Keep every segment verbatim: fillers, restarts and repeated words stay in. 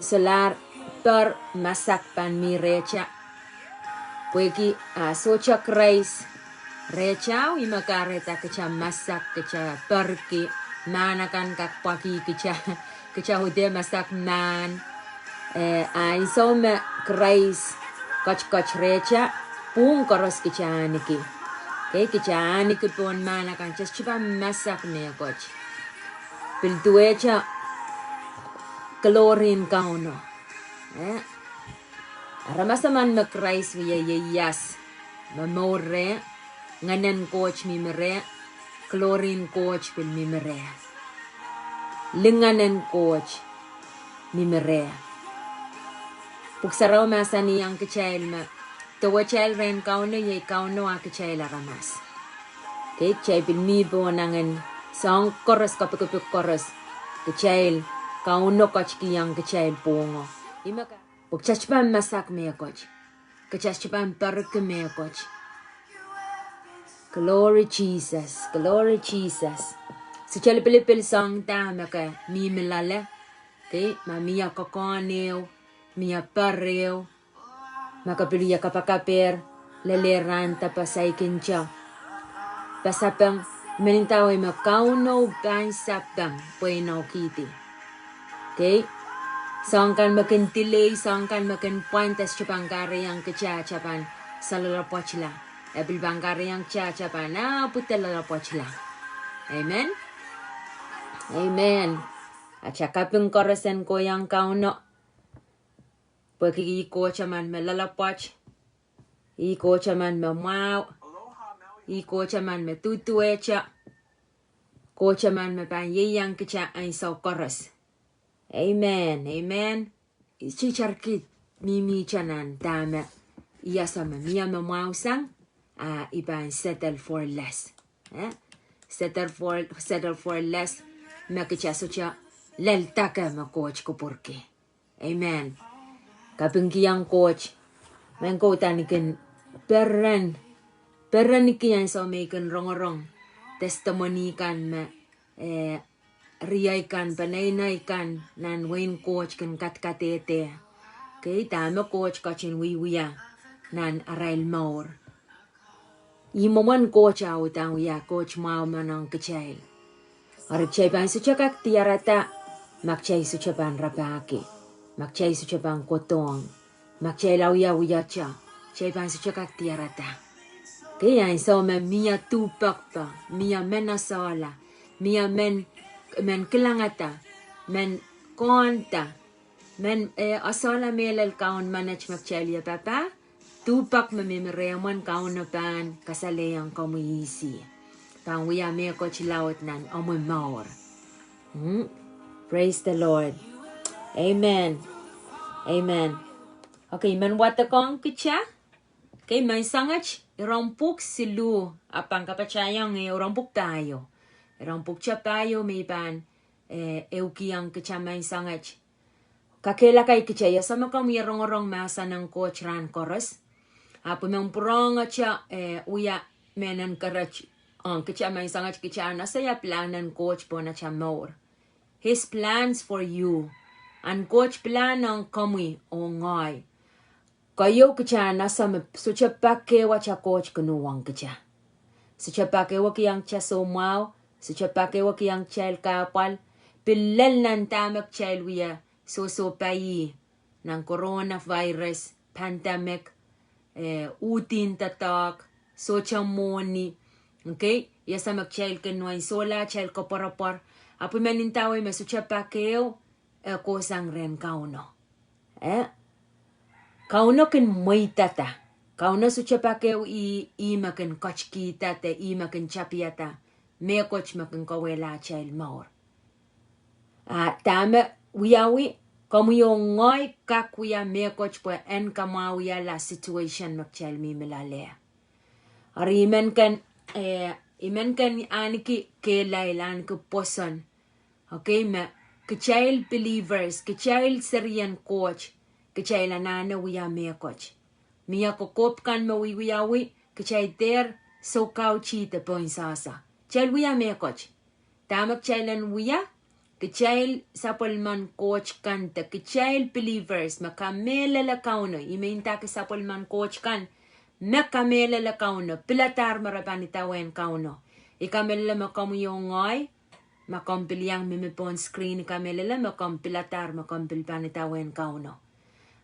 Solahr per masak pahn mi rehta. Pwehki, ah, sohte Krais rehta, ih me kahrehda kitail masak, kitail perki, mahn akan kak pwakih kitail, kitail uhd masak mahn. Eh, ansou me Krais ketiket rehta, pwuhng koaros kitail ahneki. Kei, kitail ahneki pohn mahn akan, kitail sohte pahn masak mehkot. Pil duwehte glory en Kauno. Eh? Aramas emen me Krais wia ieias, me mour reh, ngehnen Koht mihmi reh, glory en Koht pil mihmi reh. Lingan en Koht mihmi reh. Pwuhk Sarawi mahsanihong kitail me dewetail rehn Kauno iei Kauno, ah kitail aramas. Kei, kitail pil mi pohn angin soahng koaros, kapikipik koaros. Kitail, Kauno ketikihong kitail pwuhngo. Ih me ka- Pwe kitail sohte pahn masak mehkot. Kitail sohte pahn perki mehkot. Glory Jesus, glory Jesus. Sohte lipilipil soahng da me ke mihmi loale. Kei, ma mie kokohn ehu, mie per ehu, ma ke pil wia kapakapehr, lel rahn de pasaikinte, pasapeng, I men ndawei me Kauno pahn sapeng pwe inoukihdi. Kei, soahng kan me kin delay, soahng kan me kin pwand, e sohte pahn kahrehiong kitail kitail pahn saloalopwoatla. E pil pahn kahrehiong kitail kitail pahn ahpw de loalopwoatla. Amen. Amen. Atail kaping koaros en kohiong Kauno. Pwehki ih Koht emen me loalopwoat, ih Koht emen me mwahu, ih Koht emen me duduwehte, Koht emen me pahn ieiang kitail ansou koaros. Amen, amen. Kitail sohte kak mihmihte nan dahme I ese me mie me mwahusang, ah, I pahn settle for less. Eh? Settle for, settle for less, me kitail sohte lel dake me Koht kupwurki. Amen. Kapingkihong Koht, men kohda ni kin peren, perenki ansou me I kin rongorong testimony kan me, eh, riei kan, peneinei kan nan wehin Koht kin kadkadehde. Kei, dahme Koht ketin wiewia nan arail mour. Ih mwomwen Koht, ah udahn wia Koht mwahu men ong kitail. Eri kitail pahn sohte kak diarada ma kitail sohte pahn rapahki, ma kitail sohte pahn kohdohng, ma kitail awia wiahda, kitail pahn sohte kak diarada. Kei, ansou me mie duhpekpe, mie men esehla, mie men, men kilangada, men koahnda, men, eh, esehla mehlel kaun menet me kitail ie papah, duhpek me mihmi rehmw, Kauno pahn kasalehiong komwi ihs. Pahn wia mehkot laud nan omwi mour. Hmm? Praise the Lord. Amen. Amen. Okay, I men wadekohng kitail. Okay, Maing Sahnget, iren pwuhk siluh, ah pahn kapatahiong, eh, iren pwuhk pahieu. Iren pwuhk te pahieu me I pahn, eh, ehukihong kitail Maing Sahnget. Kakehlaka kitail, I ese me komwi rongorong mahsen en Koht rahn koaros. Ahpw I men pwurehngete, eh, wia mehn encourage ong kitail Maing Sahnget, kitail en esehla pilahn en Koht pohn atail mour. His plans for you. Ahn Koht pilahn ong komwi oh ngehi. Keieu kitail en ese me sohte pak ehu atail Koht kin uhwong kitail. Sohte pak ehu kihong kitail soumwahu, sohte pak ehu kihong kitail kahpwal, pil lel nan dahme kitail wia sohsohpai nan coronavirus, pandemic, eh, uhdin doadoahk, sohte mwohni. Okay, I ese me kitail kin wia solahr atail koapworopwor. Ahpw I men ndawei me sohte pak ehu, eh, kohsang rehn Kauno. Eh? Kauno kin mweidada. Kauno sohte pak ehu, ih, ih me kin ketikihda de ih me kin tapihada mehkot me kin kauwehla atail mour. Ah, dahme wiawi, komwi oh ngehi kak wia mehkot pwe en kamwahwihala situation me kitail mihmi loale. Eri I men kin, eh, I men kin ahneki kehlail, ahneki pwoson. Okay, me kitail believers, kitail serien Koht, kitail anahne wia mehkot. Mie kokohp kan me wiewiawi, kitail dehr soukautihda pohn sasa. Kitail wia mehkot. Dahme kitail en wia, Kitail sapwellimen Koht kan de kitail believers me kamehlele Kauno, I men ndahki sapwellimen Koht kan me kamehlele Kauno, piladahr me re pahn idawehn Kauno. I kamehlele me komwi oh ngehi, ma komw pil iang mihmi pohn screen, I kamehlele me komw piladahr me komw pil pahn idawehn Kauno.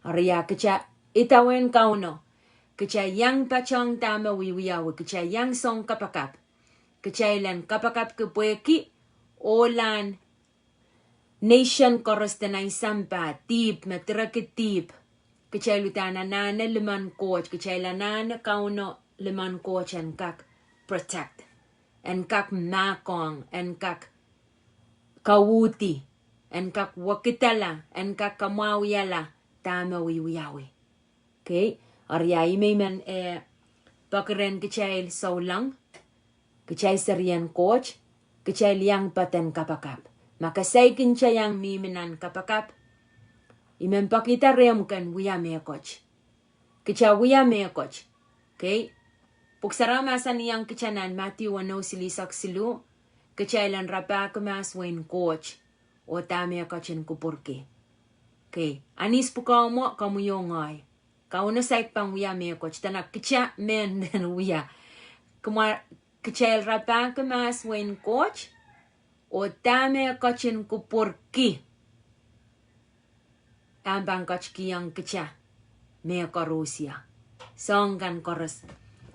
Eri a kitail idawehn Kauno, kitail iang patohng dahme wiewiawi, kitail iang soang kapakap. Kitail en kapakapki pwehki ohlahn nation koaros de nan sampah, dihp me direki dihp. Kitail uhdahn anahne limen Koht, kitail anahne Kauno limen Koht en kak protect, en kak mahkohng, en kak kauhdi, en kak wekidala, en kak kamwahuiala dahme wiewiawi. Okay, eri a I men, eh, peki rehn kitail souleng, kitail serien Koht, kitail iang poaden kapakap. Ma ke saikinte iang mihmi nan kapakap, I men pekihda rehmw ken wia mehkot. Kitail wia mehkot. Okay, Pwuhk Sarawi mahsanihong kitail nan Madiu weneu silihsek siluh, kitail en rapahki mahs wehin Koht, oh dahme e ketin kupwurki. Okay, ahnihs pwukoa mwo komwi oh ngehi, Kauno saik pahn wia mehkot, dene kitail men wia. Kumwa, kitail rapahki mahs wehin Koht, oh dahme e ketin kupwurki, e pahn ketikihong kitail mehkoaros, soahng kan koaros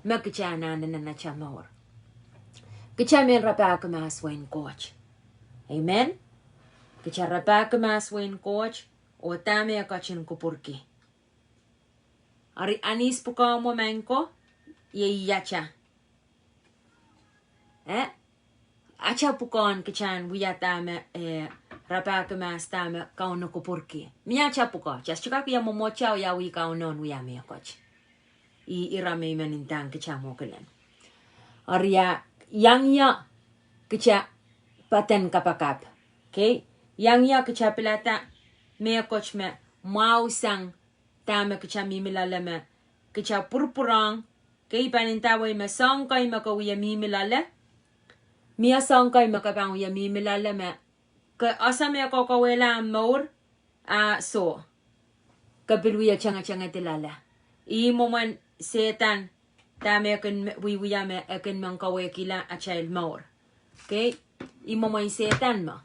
me kitail anahne nan atail mour. Kitail men rapahki mahs wehin Koht. Amen. Kitail rapahki mahs wehin Koht, oh dahme e ketin kupwurki. Eri ahnihs pwukoa mwo, maing ko, iei atail, eh, atail pwukoa en kitail en wia dahme, eh, rapahki mahs dahme Kauno kupwurki. Mie atail pwukoa, kitail sohte kak wia mwomwohdiso oh wiahla Kauno en wia mehkot. Ih ira me I men ndahng kitail mwo kelen. Eri a, iang ie kitail poaden kapakap. Okay, iang ie kitail pilada mehkot me mwahu sang dahme kitail mihmi loale me kitail pwurpwurong. Okay, I pahn ndawei me soahng kei me ke wie mihmi loale, mie soahng kei me ke pahn wie mihmi loale me ke ese me e kohkohwehla omw mour, a soh, ke pil wie tengetengedi loale. Ih mwomwen Sehdan, dahme e kin me, wiewia me e kin men kawehkihla atail mour. Okay, ih mwomwen Sehdan mwo.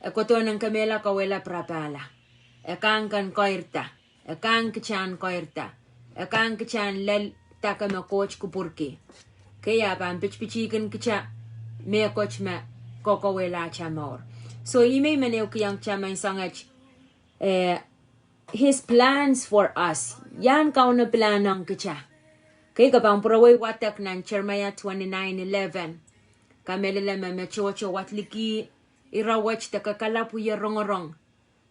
E kohdohn en kemehla kauwehla pirapahla. E kang ken keirda. E kang kitail en keirda. E kang kitail en lel dahme Koht kupwurki. Okay, e pahn pitipitihkin kitail mehkot me kohkohwehla atail mour. So, ih me I men ehukihong kitail maing soanget, eh, his plans for us. Iahn Kauno pilahn ong kitail. Okay, ke pahn pwurehng wadek nan Jeremiah twenty-nine eleven. Kamehlele me, me tohto wadliki ire wet de kakala pwuhie rongorong.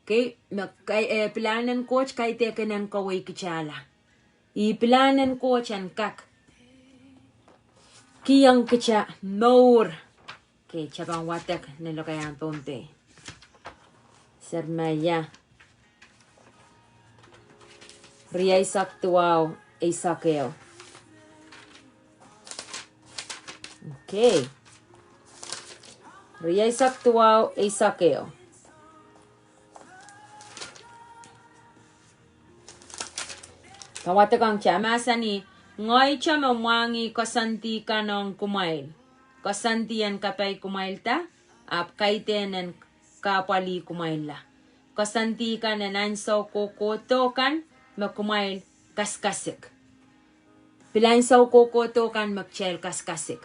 Okay, me kai, eh, pilahn en Koht kaidehkin en kawehkitailla. Ih pilahn en Koht en kak kihong kitail mour. Okay, kitail pahn wadek nan lokaiahn Pohnpei. Jeremiah. Riei eisek duwau, eisek ehu. Okay. Riei eisek duwau, eisek ehu. Pahn wadek ong kitail, mahsanih, Ngehi te me mwahngih koasoandi kan ong kumwail. Koasoandi en kapai kumwailda, ahpw kaidehn en kahpwalih kumwailla. Koasoandi kan en ansou kohkohdo kan me kumwail kasikasik. Pil ansou kohkohdo kan me kitail kasikasik.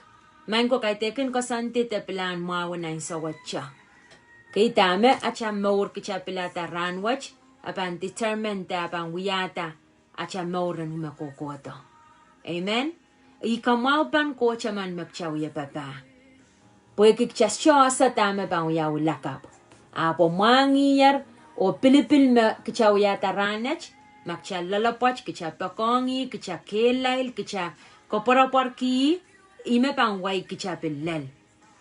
Maing ko, kaidehkin koasoandi de pilahn mwahu en ansou wet. Okay, dahme atail mour kitail pilada rahnwet, e pahn determine de e pahn wiahda atail mour en me kohkohdo. Amen. Ih kamwahupen Koht emen me kitail wie papah. Pwehki kitail sohte ese dahme pahn wiawi lakapw. Ahpw e mwahngiher, oh pilipil me kitail wiahda rahnwet, ma kitail loalopwoat, kitail poakohng ih, kitail kehlail, kitail koapworopworki ih, ih me pahn wai kitail pil lel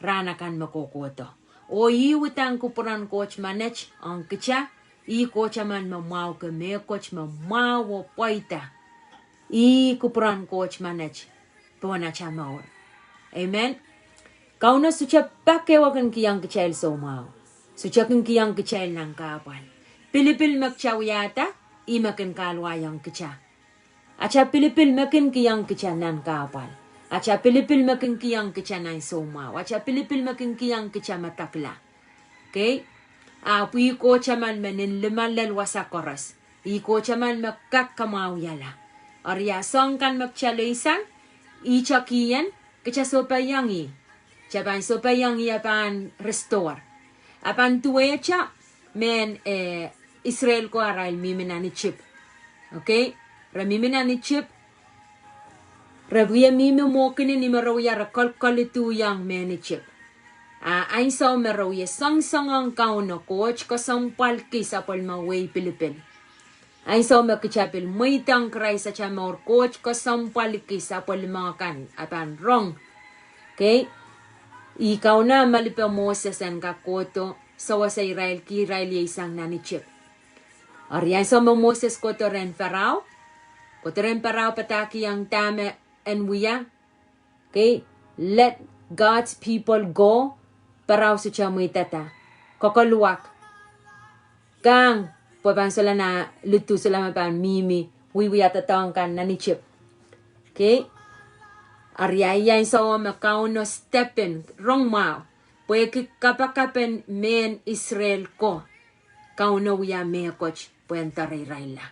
rahn akan me kohkohdo. Oh ih uhdahn kupwuren Koht menet ong kitail, ih Koht emen me mwahuki mehkot me mwahu oh pweida. Ih kupwuren Koht menet pohn atail mour. Amen. Kauno sohte pak ehu kin kihong kitail soumwahu. Sohte kin kihong kitail nan kahpwal. Pilipil me kita wiahda, ih me kin kahluwaiong kita. Ata pilipil me kin kihong kita nan kahpwal. Ata pilipil me kin kihong kita nan soumwahu. Ata pilipil me kin kihong kita medekla. Okay? Ahpw ih Koht emen me nin lime lel wasa koaros. Ih Koht emen me kak kamwahwihala. Eri a soahng kan me kita lelohng, ihte kihong, kita sohpeiong ih. Kita pahn sohpeiong ih, e pahn restore. E pahn duwehte mehn, eh, Israel ko arail mihmi nan Isip. Okay? Re mihmi nan Isip, re wie mihmi mwo kin ni me re wia re kolkolidiong mehn Isip. A ansou me re wie songosong ong Kauno, Koht kesempwalki sapwellime wehi pilipil. Ansou me kita pil mweidohng Krais ata mour, Koht kesempwalki sapwellime kan, e pahn rong. Okay? Ih Kauno malipe Moses en kak kohdo sewese irail, kihrail iei sang nan Isip. Eri ansou me Moses kohdo rehn Parao, kohdo rehn Parao padahkihong dahme en wia. Okay, let God's people go. Parao sohte mweidada. Kokolwak. Kang, pwe pahn solahr nah lidu solahr me pahn mihmi, wiewia doadoahk kan nan Isip. Okay. Eri a ih ansou me Kauno step in, rong mwahu. Pwehki kapakapen mehn Israel ko, Kauno wia mehkot pwehn doare irailla.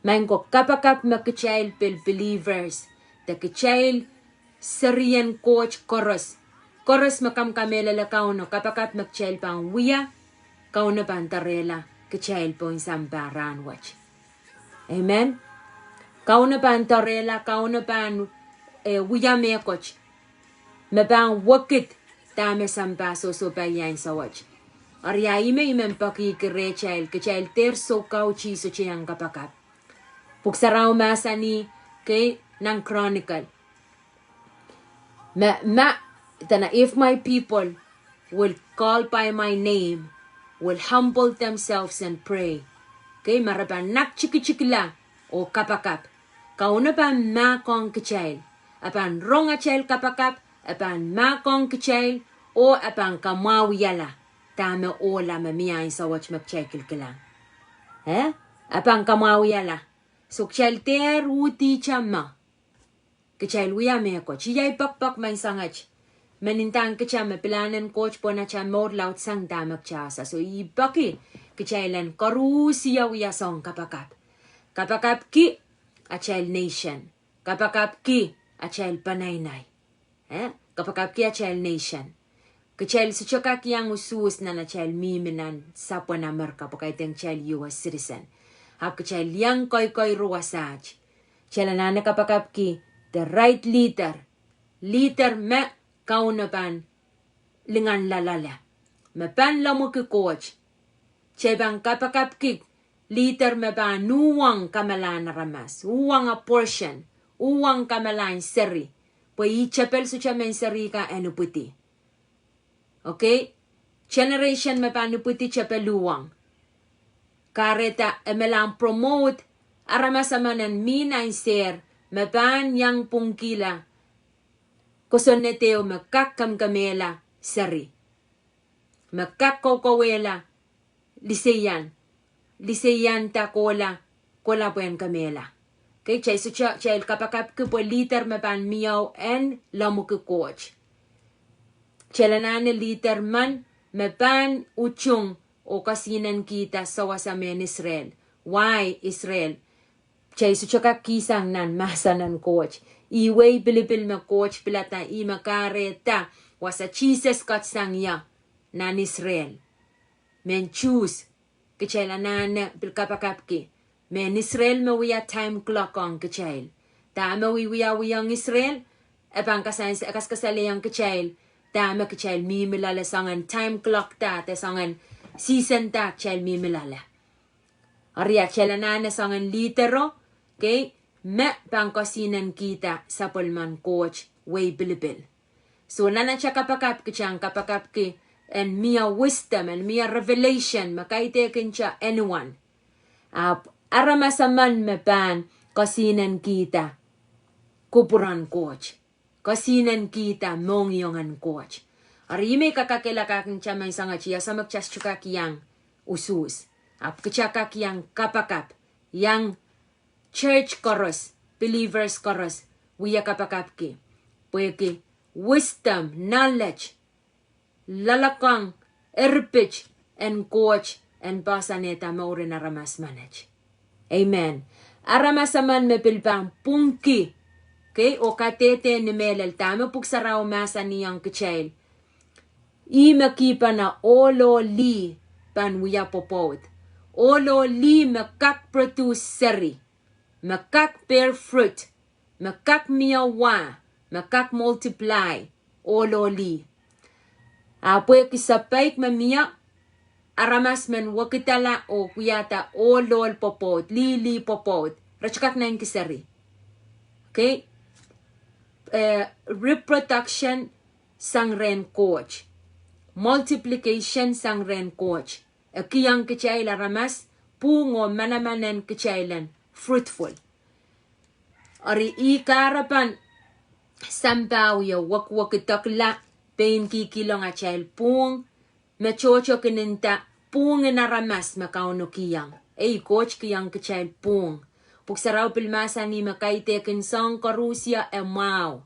Maing ko, kapakap me kitail pil believers, de kitail serien Koht koaros, koaros me kamkamehlele Kauno, kapakap me kitail pahn wia, Kauno pahn doarehla kitail pohn sampah rahnwet. Amen. Kauno pahn doarehla, Kauno pahn, eh, wia mehkot me pahn wekid dahme sampah sohsohpai ansou wet. Eri a ih me I men peki rehtail, kitail dehr soukautih sohte iang kapakap. Pwuhk Sarawi mahsanih, okay, nan Chronicle, ma, ma, dene, if my people will call by my name, will humble themselves and pray. Okay, ma re pahn naktikitikla oh kapakap, Kauno pahn mahkohng kitail. E pahn rong atail kapakap, e pahn mahkohng kitail, oh e pahn kamwahwihala dahme ohla me mie ansou wet me kitail kilkilang. Eh? E pahn kamwahwihala. So kitail dehr uhdihte me kitail wia mehkot. Iei pekpek me I sangete, me nindahng kita me pilahn en Koht pohn atail mour laudsang dahme kita ese. So I peki kitail en koaruhsie wia soahng kapakap. Kapakapki atail nation. Kapakapki atail peneinei. Eh? Kapakapki atail nation. Kitail sohte kak iang usuhs nan atail mihmi nan sapwen Amerika pwe kaidehn kitail U S citizen. Ahpw kitail iang koikoi ruwasaht. Kitail anahne kapakapki the right leader. Leader me Kauno pahn lingan loale, me pahn lemmwiki Koht. Kitail pahn kapakapki leader me pahn uhwong kamalahn aramas, uhwong abortion, uhwong kamalahn seri, pwe ih tepel sohte mehn seri kan en ipwidi. Okay? Generation me pahn ipwidi tepel uhwong. Kahrehda e malahn promote aramas emen en mih nan sehr me pahn iang pwungkihla kosonned ehu me kak kemkemehla seri, me kak kokouwehla liseian, liseian da kohla, kohla pwehn kemehla. Okay, kitail sohte, kitail kapakapki pwe leader me pahn mie en lemmwiki Koht. Kitail anahne leader men me pahn utung oh kosihnen kihda sewese mehn Israel. Why Israel? Kitail sohte kak kihsang nan mahsen en Koht. Ih wehi pilipil me Koht pilada, ih me kahrehda wasa Sises ketido sang ie nan Israel. Mehn Suhs, kitail anahne pil kapakapki. Mehn Israel me wia time clock ong kitail. Dahme wiwiawi ong Israel, e pahn kasans-, e kaskasalehiong kitail dahme kitail mihmi loale, soangen time clock da, de soangen season da kitail mihmi loale. Eri atail anahne soangen leader o, okay, me pahn kosihnen kihda sapwellimen Koht wehi pilipil. So nan atail kapakap kitail en kapakapki en mie wisdom, en mie revelation me kaidehkin anyone. Ahpw aramas emen me pahn kosihnen kihda kupwuren Koht. Kesinenkihda mohngiong en Koht. Eri ih me I kakakehlakahkin kitail menseng wet, ia soh me kitail sohte kak iang usuhs. Ahpw kitail kak iang kapakap, iang church koaros, believers koaros, wia kapakapki. Pwehki wisdom, knowledge, loalokong, eripit en Koht en poahsoanehda mouren aramas menet. Amen. Aramas emen me pil pahn pwungki, okay, oh kadehde ni mehlel dahme Pwuhk Sarawi mahsanihong kitail. Ih me kihpene ohl oh lih pahn wia pwopwoud. Ohl oh lih me kak produce seri, me kak bear fruit, me kak mie wa, me kak multiply, ohl oh lih. Ahpw pwehki sapeik me mie, aramas men wekidala oh wiahda ohl ohl pwopwoud, lih lih pwopwoud, re sohte kak nennki seri. Okay? Eh, reproduction sang rehn Koht. Multiplication sang rehn Koht. E kihong kitail aramas pwung oh manaman en kitail en fruitful. Eri ih kahrepen sampah wia wekwekidekla pein kihkihlong atail pwung, me tohto kin nda pwung en aramas me Kauno kihong. Ei, Koht kihong kitail pwung. Pwuhk Sarawi pil mahsanih me kaidehkin soahng koaros e mwahu.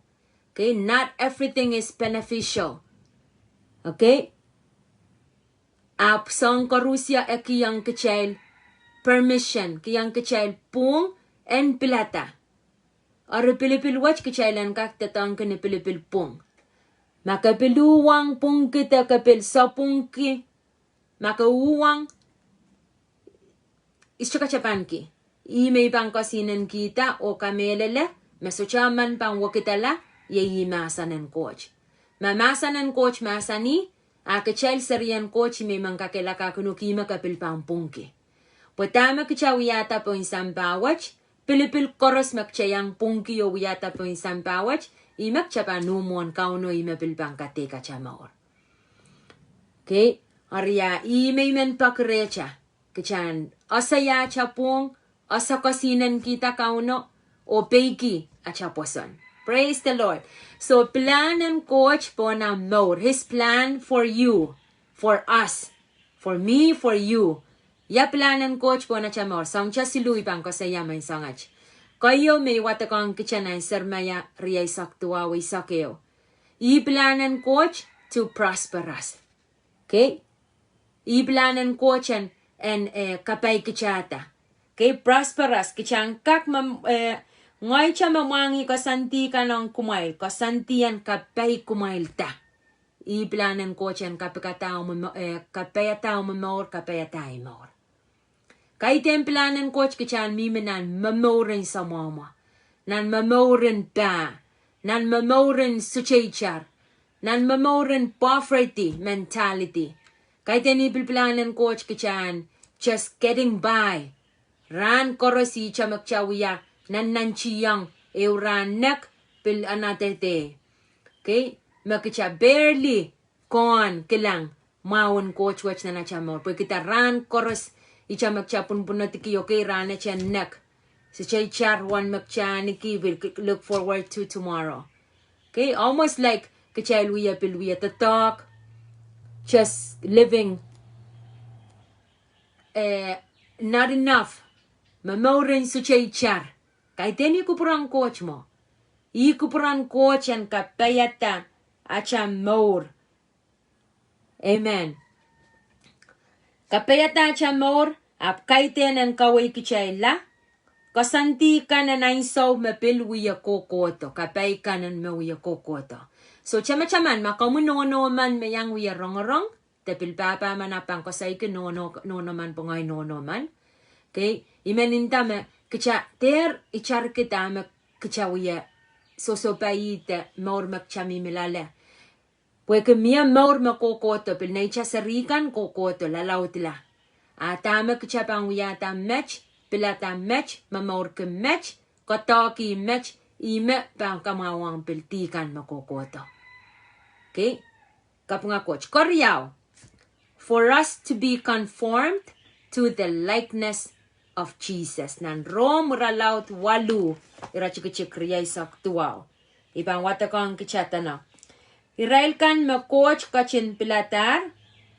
Okay, not everything is beneficial. Okay? Ahpw soahng koaros e kihong kitail permission, kihong kitail pwung en pilada. Eri pilipil wet kitail en kak doadoahngki ni pilipil pwung. Ma ke pil uhwong pwungki de ke pil sapwungki, ma ke uhwong, I sohte kak tapanki. Ih me I pahn kesinenkihda oh kamehlele, me sohte emen pahn wekidala, iei ih mahsen en Koht. Ma mahsen en Koht mahsanih, a kitail serien Koht, ih me I men kakehlakahkin uhk, ih me ke pil pahn pwungki. Pwe dahme kitail wiahda pohn sampah wet, pilipil koaros me kitail iang pwungki oh wiahda pohn sampah wet, ih me kitail pahn uh mwohn Kauno, ih me pil pahn kadeik atail mour. Okay, eri a ih me I men peki rehtail. Kitail en ese atail pwung, ese kesinenkihda Kauno, oh peiki atail pwoson. Praise the Lord. So pilahn en Koht pohn atail mour. His plan for you, for us, for me, for you. Ia pilahn en Koht pohn atail mour? Soahng siluh I pahn koasoia menseng wet. Keieu me I wadekohng kitail nan Seremaia rieisek duwau, eisek ehu. Ih pilahn en Koht to prosper us. Okay? Ih pilahn en Koht en, en, eh, kapaikitahda. Okay, prosper us, kitail en kak me, eh, ngehi kitail me mwahngih koasoandi kan ong kumwail, koasoandi en kapai kumwailda. Ih pilahn en Koht en kapaiada, eh, kapaiada momour, kapaiada ahi mour. Kaidehn pilahn en Koht kitail en mihmi nan momouren samwamwa, nan momouren pah, nan momouren suteitar, nan momouren poverty mentality. Kaidehn ih pil pilahn en Koht kitail en just getting by. Rahn koaros ihte me kitail wia nannantihong ehu rahn nek pil anahne dehde. Okay, me kitail barely kohn kilang mwahu en Koht wet nan atail mour. Pwehki rahn koaros ihte me kitail pwunpwunodiki, okay, rahnwet en nek. Suteitar wet me kitail ahniki, we look forward to tomorrow. Okay, almost like kitail wia pil wia doadoahk, just living, eh, not enough. Momouren suteitar. Kaidehn ih kupwuren Koht mwo. Ih kupwuren Koht en kapaiada atail mour. Amen. Kapaiada atail mour, ahpw kaidehn en kaweikitailla koasoandi kan en ansou me pil wie kohkohdo, kapai kan en me wie kohkohdo. So, tamataman, ma komwi nohno men me iang wie rongorong, de pil pahpa men ahpw pahn koasoiki nohno, nohno men pwe ngehi nohno men. Okay, I men nda me kitail dehr itarki dahme kitail wie sohsohpeida mour me kitail mihmi loale. Pwehki mie mour me kohkohdo, pil neitail seri kan kohkohdo, lalaudla. A dahme kitail pahn wiahda met, pilada met, momourki met, koadoahki met, ih me pahn kamwahwong pil dih kan me kohkohdo. Okay? Kapinga Koht. Keriau, for us to be conformed to the likeness of Jesus. Nan Rom irelaud waluh, iretikitik rieisek duwau. I pahn wadekohng kitail dene, irail kan me Koht ketin piladahr,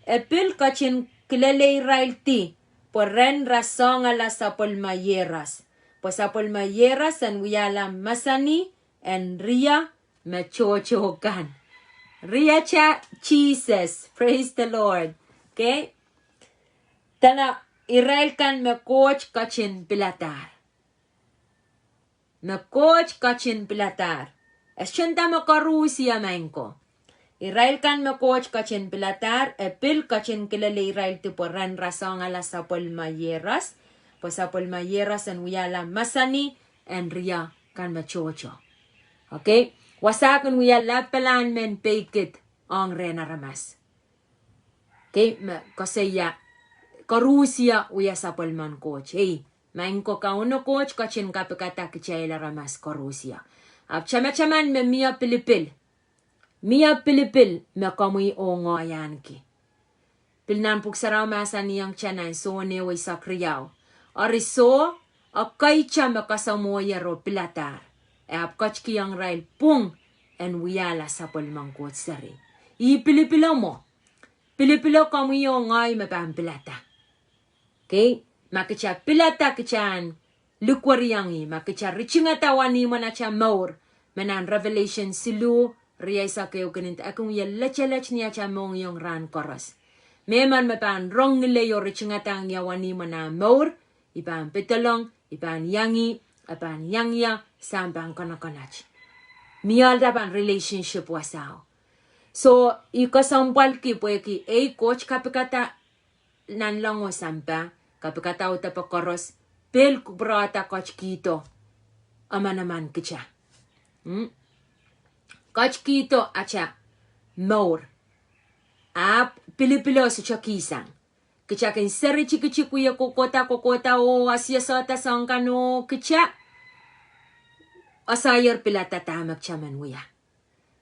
e pil ketin kileleiraildi, pwe ren rasehngala sapwellime Iehros. Pwe sapwellime Iehros en wiahla mahsanih en rie me tohto kan. Riatail Sises, praise the Lord. Okay? Dene irail kan me Koht ketin piladahr. Me Koht ketin piladahr. E sohte nda me koarusie, maing ko. Irail kan me Koht ketin piladahr, e pil ketin kileleiraildi pwe ren rasehngala sapwellime Iehros, pwe sapwellime Iehros en wiahla mahsanih en rie kan me tohto. Okay? Wasa kin wia lapalahn mehn peikid ong rehn aramas. Okay, me koasoia, koarusie wia sapwellimen Koht. Ei, maing ko, Kauno Koht ketin kapikada kitail aramas koarusie. Ahpw tamataman me mie pilipil. Mie pilipil me komwi oh ngehi ahneki. Pil nan Pwuhk Sarawi mahsanihong kitail nan Sohn ehu eisek riau. Eri soh, ekei kitail me kasamwohier oh piladahr, e ahpw ketikihong irail pwung en wiahla sapwellimen Koht seri. Ih pilipilo mwo. Pilipilo komwi oh ngehi me pahn pilada. Okay? Ma kitail pilada kitail en likweriong ih, ma kitail ritingada wenihmwen atail mour, me nan Revelation siluh, rieisek ehu kin nda e kin wie letelet ni atail mohngiong rahn koaros. Mehmen me pahn rong ngilei oh ritingadahng ie wenihmwen ah mour, I pahn pedolong, I pahn iang ih, e pahn iang ie, sang pahn konokonot. Mie alda pahn relationship wasao. So, I kesempwalki pwehki ei Koht kapikada nanleng oh sampah, kapikada uhdahn pwe koaros, pil kupwurada ketikihdo emenemen kitail. Hmm? Ketikihdo atail mour. Ahpw pilipilo sohte kihsang. Kitail kin seri tikitik wie kohkohda, kohkohda oh asiasohda soahng kan oh kitail esaier pilada dahme kitail men wia.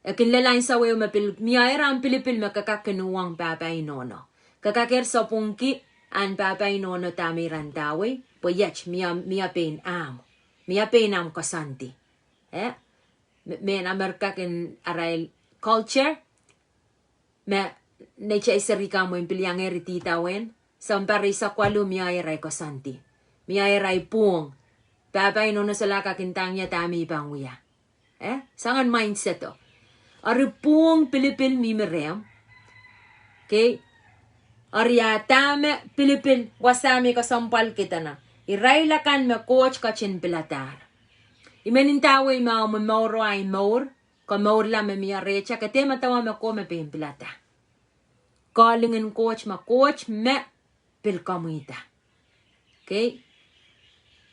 E kin lel ansou ehu me pil mie irail pilipil me ke kak kin uhwong pahpa inohno. Ke kak eri sapwungki ahn pahpa inohno dahme irail ndawei, pwe iet, mie, mie pein ahmw. Mie pein ahmw koasoandi. Eh? Me, mehn Amerika kin arail culture, me neitail seri kan mwein pil iang eri dihda wen, sounpar eisek waluh mie irail koasoandi. Mie irail pwuhng. Pahpa inohno solahr kak ndahng ie dahme I pahn wia. Eh? Soangen mindset o. Eri pwuhng pilipil mihmi rehmw. Okay? Eri a dahme pilipil wasa me I kesempwalki dene, irail akan me Koht ketin piladahr. I men ndawei ma momouro ahi mour, komourla me mie rehtail, ke dehr medewe me ko me pein pilada. Calling en Koht me Koht me pil komwihda. Okay?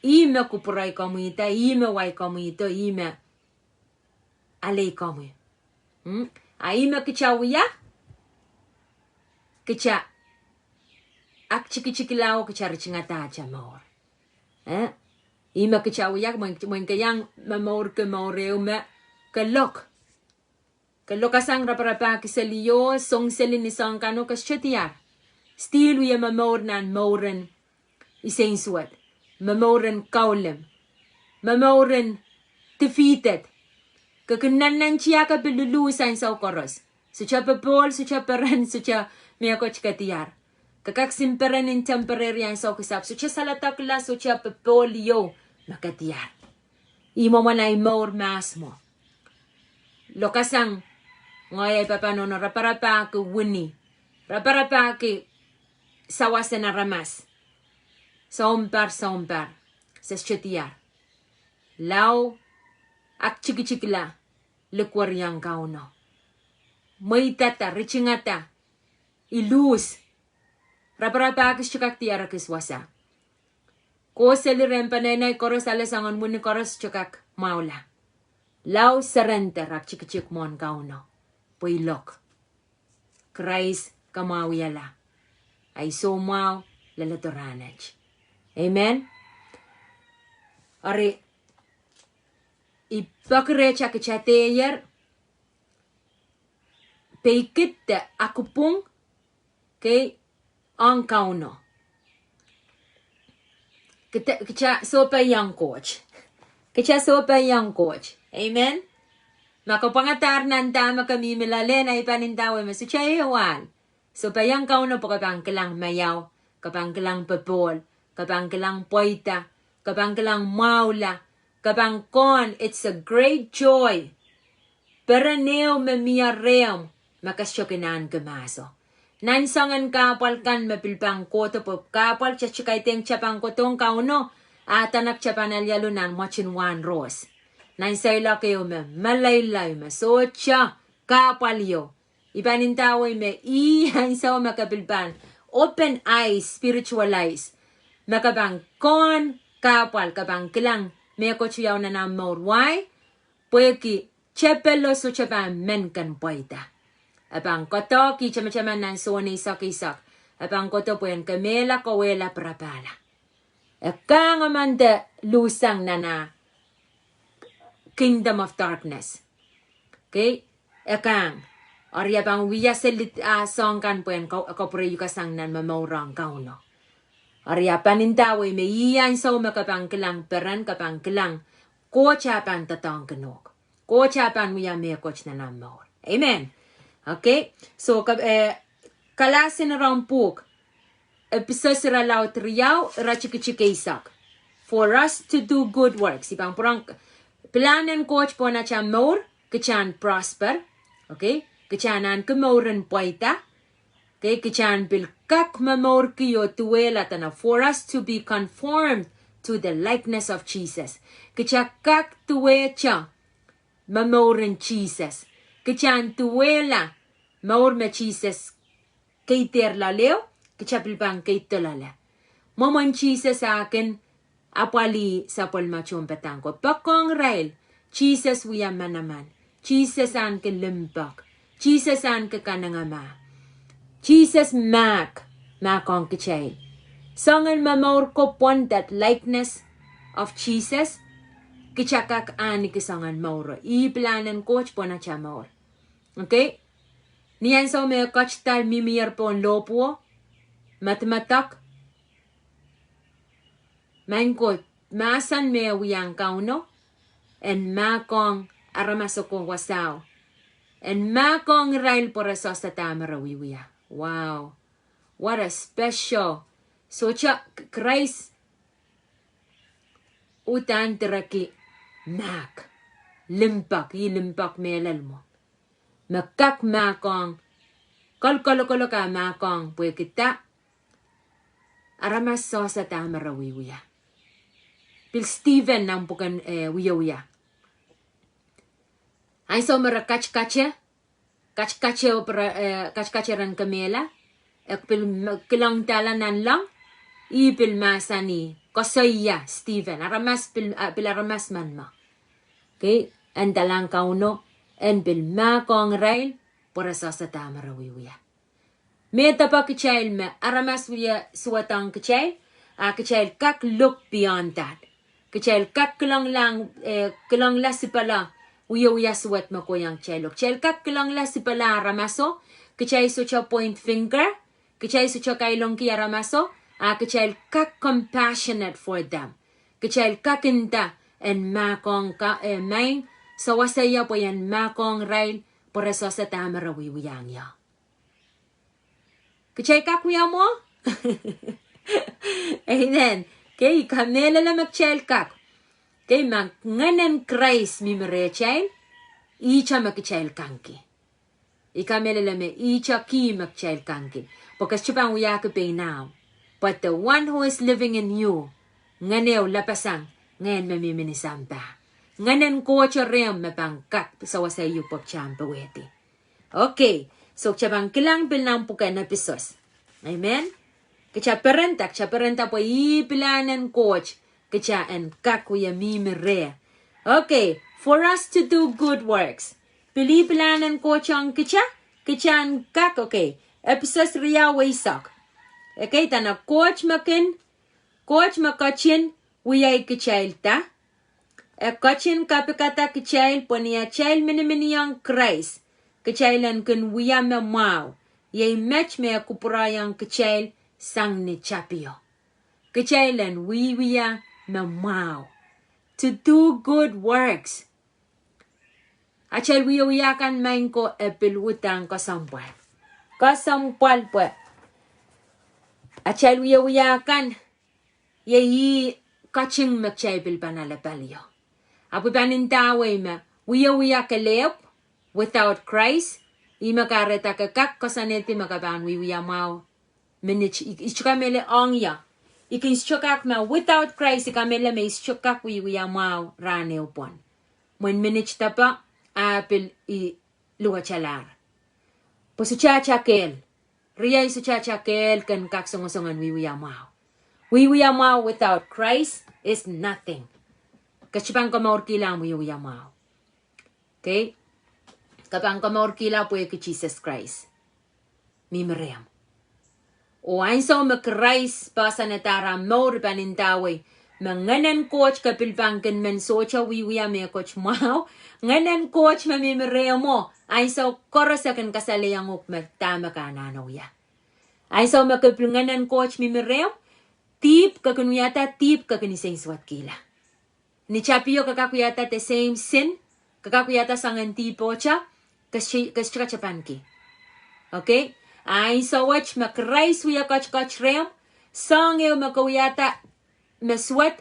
Ih me kupwurei komwihda, ih me wai komwihdo, ih me alei komwi. Hmm? A ih me kitail wia, kitail aktikitikla oh kitail ritingada atail mour. Eh? Ih me kitail wia, mwein, mwein ke iang momourki mour ehu me ke lok. Ke lokasang raparapahki seli oh song seli ni soahng kan oh ke sohte diar. Still wie momour nan mouren iseinsuwed, momouren kaulem, momouren defeated. Ke kin nannantiahki pil luluhs ansou koaros. Sohte popohl, sohte peren, sohte mehkot ke diar. Ke kak sin peren en temporary ansou kisap, sohte saledekla, sohte popohl ieu me ke diar. Ih mwomwen ahi mour mahs mwo. Lokasang, ngehi ahi pahpa nohno raparapahki wini. Raparapahki sawas en aramas. Sounpar, sounpar. Se sohte diar. Lao aktikitikla, likweriong Kauno. Mweidada, ritingada, I luhs. Raparapahki sohte kak diar ekis wasa. Koh seli rehn peneinei koaros, ale soangen wini koaros, sohte kak mwahula. Lao surrender, aktikitik mwohn Kauno. Pwe I lok. Krais kamwahwihala. Ahi soumwahu leledo rahnwet. Amen. Eri, I peki rehtail kitail dehr peikid de akupwung, okay, ong Kauno. Kitail, kitail sohpeiong Koht. Kitail sohpeiong Koht. Amen. Ma ke pwangadahr nan dahme ke mihmi loale, a I pahn ndawei me sohte ehu ahl. So paiong Kauno pwe ke pahn kilang maiau, ke pahn kilang popohl, ke pahn kilang pweida, ke pahn kilang mwahula, ke pahn kohn, it's a great joy. Peren ehu me mie rehmw me ke sohte kin ahneki mahso. Nan soangen kahpwal kan me pil pahn kohdo pwe kahpwal kitail kaidehn kitail pahn kohdohng Kauno, a dene kitail pahn alialu nan mwoatin wahn rohs. Nan seiloak ehu me meleilei me sohte kahpwal ieu. I pahn ndawei me ih ansou me ke pil pahn open eyes, spiritual eyes. Me ke pahn kohn kahpwal, ke pahn kilang mehkot wiawi nan omw mour. Why? Pwehki tepelo sohte pahn men ken pweida. E pahn kohdohki tamataman nan Sohn eisek eisek. E pahn kohdo pwehn kemehla, kawehla, pirapahla. E kang emen de luhsang nan ah kingdom of darkness. Okay? E kang. Eri e pahn wia seli ah soahng kan pwehn ka-, kapwureiukasang nan momour en Kauno. Eri e pahn ndawei me ih ansou me ke pahn kilang peren, ke pahn kilang Koht e pahn doadoahngkin uhk. Koht e pahn wia mehkot nan omw mour. Amen. Okay? So, ka-, eh, kalahsen iren pwuhk Episos irelaud riau, iretikitik eisek. For us to do good works. I pahn pwurehng pilahn en Koht pohn atail mour, kitail en prosper. Okay? Kitail en ahneki mour en pweida. Okay? Kitail en pil kak momourki oh duwehla dene, for us to be conformed to the likeness of Jesus. Kitail kak duwehte momour en Sises. Kitail en duwehla mour me Sises keidehr loale, kitail pil pahn keido loale. Mwomwen Sises ah kin apwalih sapwellime tohnpadahk ko. Poakohng irail, Sises wia manaman. Sises ahneki limpoak. Sises ahneki kanengamah. Sises mahk, mahkohng kitail. Soangen momour ko pwon that likeness of Jesus, kitail kak ahneki soangen mouro. Ih pilahn en Koht pohn atail mour. Okay? Ni ansou me ketidal mihmier pohn lohpwuo, medemedewe, maing ko, mahsen me wiahiong Kauno, en mahkohng aramas oko wasao. En mahkohng irail pwe re sohte dahme re wiewia. Wow. What a special. Sohte K-, Krais uhdahn direkki mahk. Limpoak, ih limpoak mehlel mwo. Me kak mahkohng, kol-, kolokol kak mahkohng, pwehki da, aramas sohte dahme re wiewia. Pil Stephen nan pwuken, eh, Wiewia. Ansou me re katikati, katikati, eh, katikati ren kemehla, e pil m-, kilangdahla nanleng, ih pil mahsanih, koasoia Stephen, aramas pil, ah, pil aramas men mwo. Okay, en ndalahng Kauno, en pil mahkohng irail, pwe re sohte dahme re wiewia. Me dehpa kitail me aramas wie suwedong kitail, a kitail kak look beyond that. Kitail kak kilangla, eh, kilangla sipala wiewia suwed me kohiong kitail. Oh kitail kak kilangla sipala aramaso, kitail sohte point finger, kitail sohte kailongki aramaso, a kitail kak compassionate for them. Kitail kak nda en mahkohng ka, eh, maing, sewese ie pwe en mahkohng irail, pwe re sohte dahme re wiewia ie. Kitail kak wia mwo? Amen. Okay, I kamehlele me kitail kak. Okay, ma Ngehn en Krais mihmi rehtail, ihte me kitail kangki. I kamehlele me ihte kih me kitail kangki. Pwe ke sohte pahn wiahki pein ahmw. But the one who is living in you, Ngehn ehu lapasang, Ngehn me mihmi ni sampah. Ngehn en Koht rehmw me pahn kak sewese ie pwe kitail en powehdi. Okay, so kitail pahn kilang pil nan pwuken Episos. Amen. Kitail perenda, kitail perenda pwe ih pilahn en Koht, kitail en kak wie mihmi reh. Okay, for us to do good works. Pil ih pilahn en Koht ong kitail, kitail en kak, okay. Episos riau eisek. Okay, dene Koht me kin, Koht me ketin wiahiong kitail da. E ketin kapikada kitail pwe ni atail miniminiong Krais, kitail en kin wia me mwahu. Iei met me e kupwurehiong kitail sang ni tapio. Kitail en wiewia me mwahu. To do good works. Atail wiewia kan maing ko e pil uhdahn kesempwal. Kesempwal pwe atail wiewia kan, iei ih kating me kitail pil pahn ale palio. Ahpw I pahn ndawei me wiewia kelehpw without Christ, ih me kahrehda ke kak koasoanehdi me ke pahn wiewia mwahu. Minit, I, I sohte kamehlele ong ie. I kin sohte kak me without Christ, I kamehlele me I sohte kak wiewia mwahu rahn ehu pwon. Mwein minit depe ah pil I luwetalahr. Pwe sohte atail kehl. Riei sohte atail kehl kin kak songosong en wiewia mwahu. Wiewia mwahu without Christ is nothing. Ke sohte pahn komourkihla ahmw wiewia mwahu. Okay? Ke pahn komourkihla pwehki Sises Krais. Mihmi rehmw. Oh ansou me Krais poahsoanehda ahmw mour, I pahn ndawei me Ngehnen Koht ke pil pahn kin men sohte wiewia mehkot mwahu. Ngehnen Koht me mihmi rehmwo, ansou koaros e kin kasalehiong uhk me dahme ke anahne wia. Ansou me ke pil Ngehnen Koht mihmi rehmw, dihp ke kin wiahda, dihp ke kin nsensuwedkihla. Ni tapio ke kak wiahda the same sin, ke kak wiahda soangen dihpwohte, ke sohte, ke sohte kak tapanki. Okay? Ansou wet me Krais wie ketiket rehmw, soahng ehu me ke wiahda me suwed,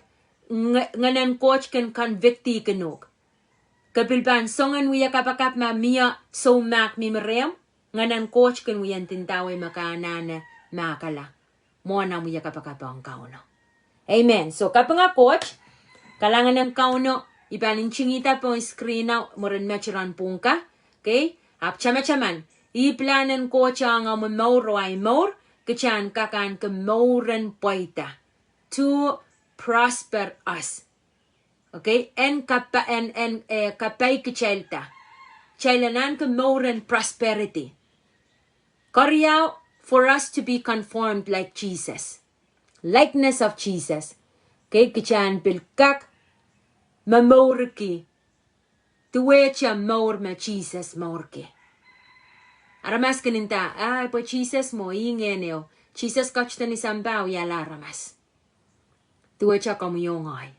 Nge-, Ngehnen Koht kin convict-ihkin uhk. Ke pil pahn songen wie kapakap ma mie soumahk mihmi rehmw, Ngehnen Koht kin wie ndawei me ke anahne mahkala mwohn ahmw wie kapakap ong Kauno. Amen. So, kapinga Koht, kalahngan en Kauno, I pahn ntingihda pohn screen-o mwurin met iren pwungka. Okay? Ahpw tamataman, ih pilahn en Koht ong omw mour oh ahi mour, kitail en kak ahneki mouren pweida. To prosper us. Okay, en kapa-, en, en, eh, kapai kitailda. Kitail en ahneki mouren prosperity. Keriau, for us to be conformed like Jesus. Likeness of Jesus. Okay, kitail en pil kak momourki duwehte mour me Sises mourki. Aramas kin nda, ah, pwe Sises mwo ih ngehn ehu. Sises ketido ni sampah wiahla aramas. Duwehte komwi oh ngehi.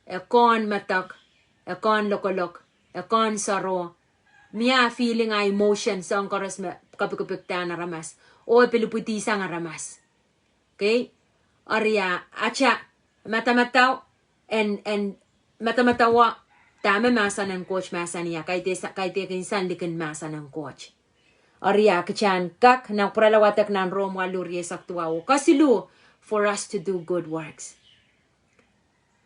E kohn medek, e kohn lokolok, e kohn saro. Mie ah feeling, ah emotion, soahng koaros me kapikipikdahn aramas. Oh e pil ipwidisang aramas. Okay? Eri ah, atail madamadau, en, en madamadau dahme mahsen en Koht mahsanih, kaidehk sa-, kaidehkin sang likin mahsen en Koht. Eri ah, kitail en kak, nan pwurala wadek nan Rom waluh rieisek duwau, oh kesiluh, for us to do good works.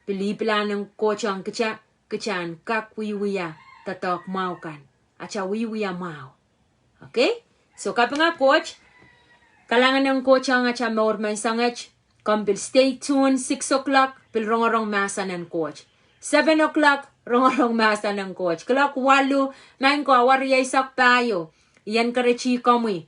Pil ih pilahn en Koht ong kitail, kitail en kak wiewia doadoahk mwahu kan. Atail wiewia mwahu. Okay? So kapinga Koht, kalahngan en Koht ong atail mour menseng wet, komw pil stay tuned, six o'clock, pil rongorong mahsen en Koht. Seven o'clock, rongorong mahsen en Koht. Kuloak waluh, maing ko, awa rieisek pahieu, I encourage-i komwi.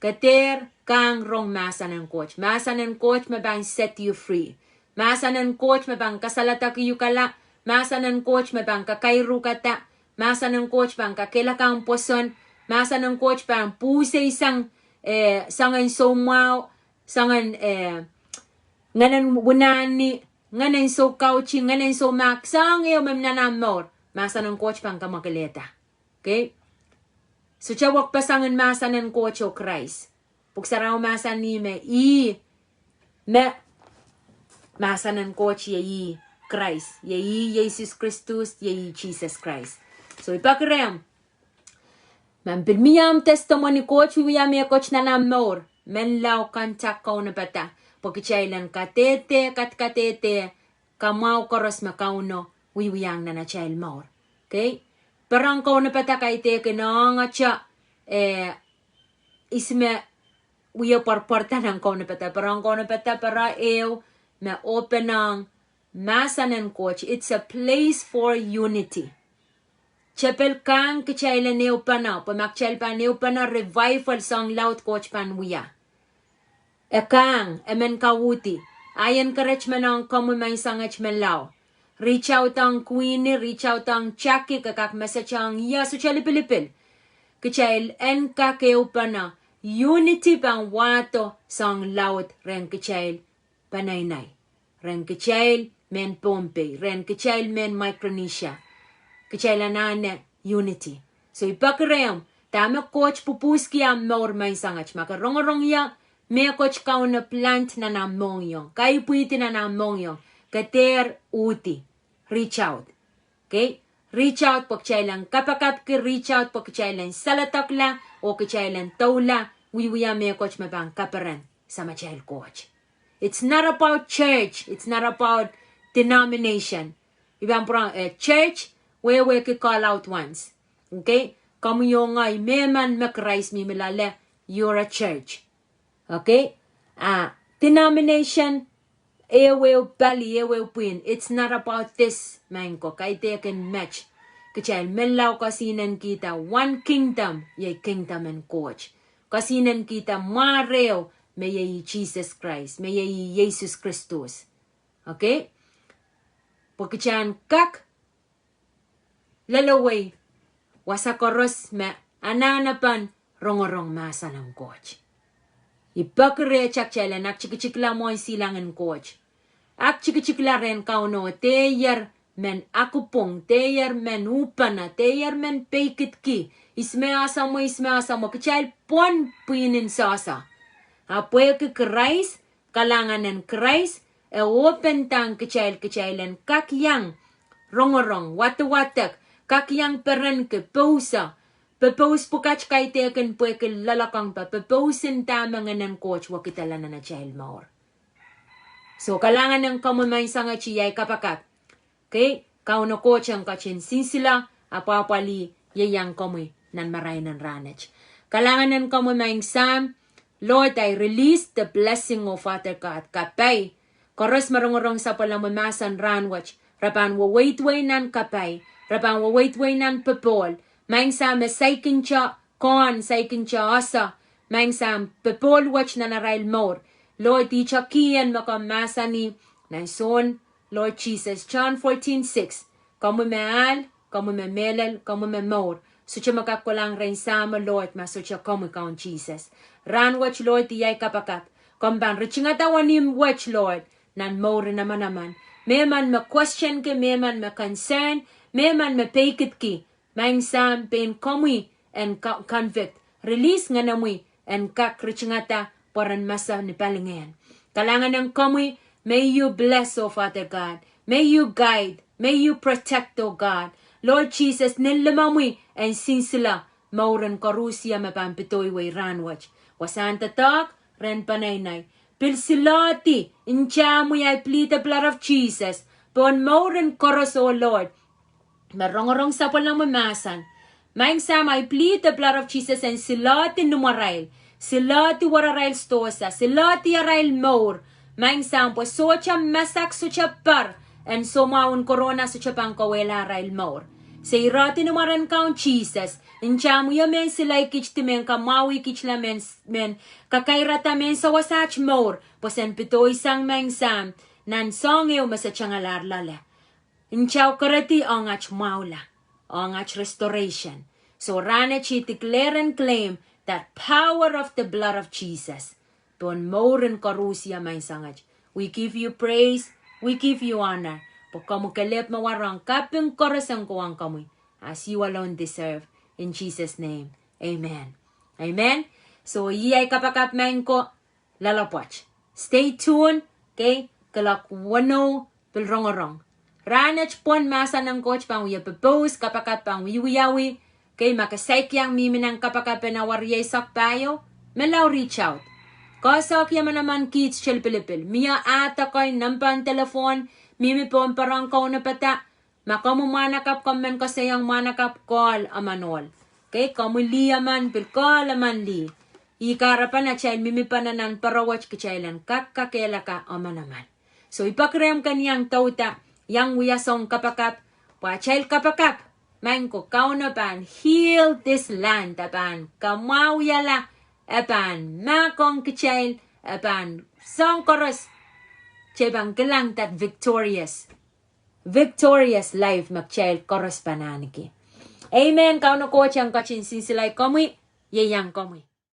Ke dehr kang rong mahsen en Koht. Mahsen en Koht me pahn set you free. Mahsen en Koht me pahn kasaledekihukala. Mahsen en Koht me pahn kakairuhrkada. Mahsen en Koht pahn kakehlakahng pwoson. Mahsen en Koht pahn pwuhsei sang, eh, soangen soumwahu, soangen, eh, ngehnen wunahni, ngehnen soukautih, ngehnen soumahk, soahng ehu me mi nan ahmw mour. Mahsen en Koht pahn kamwakelehda. Okay? Sohte wekpeseng en mahsen en Koht oh Krais. Pwuhk Sarawi mahsanih me ih, me mahsen en Koht iei ih Krais, iei ih Sises Kristus, iei ih Sises Krais. So I peki rehmw, ma pil mie ahmw testimony, Koht wiewia mehkot nan ahmw mour, menlau, contact kaunopada, pwe kitail en kadehde, kadkadehde, kamwahu koaros me Kauno wiewiahng nan atail mour. Okay? Peren kaunopada kaidehkin ong atail, eh, ihs me wie pwarpwarada nan kaunopada. Peren kaunopada, peren ehu me openong mahsen en Koht. It's a place for unity. Tepel kang kitail en ehupene, pwe ma kitail pahn ehupene, revival, soahng laud Koht pahn wia. E kang, e men kauhdi. I encourage men ong komwi menseng wet menlau. Reach out ong Queenie, reach out ong Jackie, ke kak message ong ie, sohte lipilipil. Kitail en kak ehupene, unity pahn wahdo soahng laud rehn kitail peneinei, rehn kitail mehn Pohnpei, rehn kitail mehn Micronesia. Kitail anahne unity. So I peki rehmw, dahme Koht pwupwuski omw mour menseng et, ma ke rongorong ie mehkot Kauno plant nan omw mohngiong, kaipwidi nan omw mohngiong, ke dehr uhdi. Reach out. Okay? Reach out pwe kitail en kapakapki, reach out pwe kitail en saledekla, oh kitail en doula, wiewia mehkot me pahn kaperen Samatail Koht. It's not about church, it's not about denomination. I pahn pwurehng, eh, church wehwehki call out once. Okay? Komwi oh ngehi, mehmen me Krais mihmi loale, you're a church. Okay? Ah, denomination, ehuehu pali, ehuehu pwihn. It's not about this, maing ko, kaidehkin met. Kitail menlau kosihnen kihda one kingdom, iei kingdom en Koht. Kosihnen kihda mware ehu, me iei Sises Krais, me iei Sises Kristus. Okay? Pwe kitail en kak lelewei wasa koaros me anahnepen rongorong mahsen en Koht. I peki rehtail kitail en aktikitikla mwohn silangin Koht. Aktikitikla rehn Kauno, dehier men akupwung, dehier men uhpene, dehier men peikidki, ihs me asamwo, ihs me asamwo, kitail pwon pwihn en sohso. A pwehki Krais, kalahngan en Krais, e open down kitail, kitail en kak iang rongorong, wadewadek, kak iang perenki, pouso, pepous pwukat kaidehkin pwehki loalokong pwe pepousen dahme Ngehn en Koht wekidala nan atail mour. So, kalahngan en komwi menseng et, iei ahi kapakap. Okay, Kauno Koht en ketin sinsile, apwahpwalih, ieiang komwi nan marain en rahnwet. Kalahngan en komwi maing Sahm, Lord, I release the blessing of Father God, kapai. Koaros me rongorong sapwellimomwi mahsen rahnwet, re pahn weweidwei nan kapai, re pahn weweidwei nan popohl, maing Sahm, me saikinte kohn, saikinte ese, maing Sahm, popohl wet nan arail mour. Lord, ihte kihong me komw mahsanih nan Sohn, Lord Jesus, John fourteen six, komwi me ahl, komwi me mehlel, komwi me mour. Sohte me kak kolahng rehn Sahmo Lord ma sohte komwi Kaun Sises. Rahnwet Lord, iei ahi kapakap, komw pahn ritingada wenihmw wet Lord, nan mour en emenemen. Mehmen me questionki, mehmen me concern, mehmen me peikidki, maing Sahm, pein komwi en co-, convict, release Ngenemwi en kak ritingada pwe ren mese ni palingehn. Kalahngan en komwi, may you bless, oh Father God. May you guide, may you protect, oh God. Lord Jesus, nin limomwi en sinsile mour en koaros me pahn pedoiwei rahnwet. Wasahn doadoahk rehn peneinei. Pil siloahdi, ntamwi, I plead the blood of Jesus, pohn mour en koaros, oh Lord, me rongorong sapwellimomwi mahsen. Maing Sahm, I plead the blood of Jesus en siloahdi nimwarail, siloahdi werarail sidohsa, siloahdi arail mour. Maing Sahm, pwe sohte masak, sohte par en soumwahun corona sohte pahn kawehla arail mour. Se irehdi ni mwaren Kaun Sises, ntamwio mehn sileikitdi, mehn kamwahwihkitla, mehn, mehn kakairada, mehn sawasaht mour, pwe sen pedoisang maing Sahm, nan soahng ehu me se tangalahr loale. Ntau keredi ong at mwahula, ong at restoration. So rahnwet I declare and claim that power of the blood of Jesus pohn mour en koaros me sang at. We give you praise, we give you honor. Pwe komwi kelehpw me warohng, kaping koaros en kohwong komwi, as you alone deserve. In Jesus' name, amen. Amen. So iei ahi kapakap maing ko, loalopwoat. Stay tuned, okay? Kuloak weneu pil rongorong. Rahnwet pwon mahsen en Koht pahn wie pepous, kapakap pahn wiewiawi, okay? Ma ke saik iang mihmi nan kapakap en awa rieisek pahieu, menlau reach out. Koasoakoahi emenemen kiht sohte lipilipil. Mie aht ekei, nempe en telephone, mihmi pohn pwurehng kaunopada. Ma komwi mwahnakapw, komw men koasoiong mwahnakapw, call emen ohl. Okay, komwi lih emen, pil call emen lih. Ih kahrepen atail mihmi pene nan pwurehng wet kitail en kak kakehlaka emenemen. So I peki rehmw ken iang douda, iang wia soahng kapakap, pwe atail kapakap, maing ko, Kauno pahn heal this land, e pahn kamwahwihala, e pahn mahkohng kitail, e pahn soahng koaros, kitail pahn kilang that victorious, victorious life me kitail koaros pahn ahneki. Amen. Kauno Koht en ketin sinsile komwi, ieiang komwi.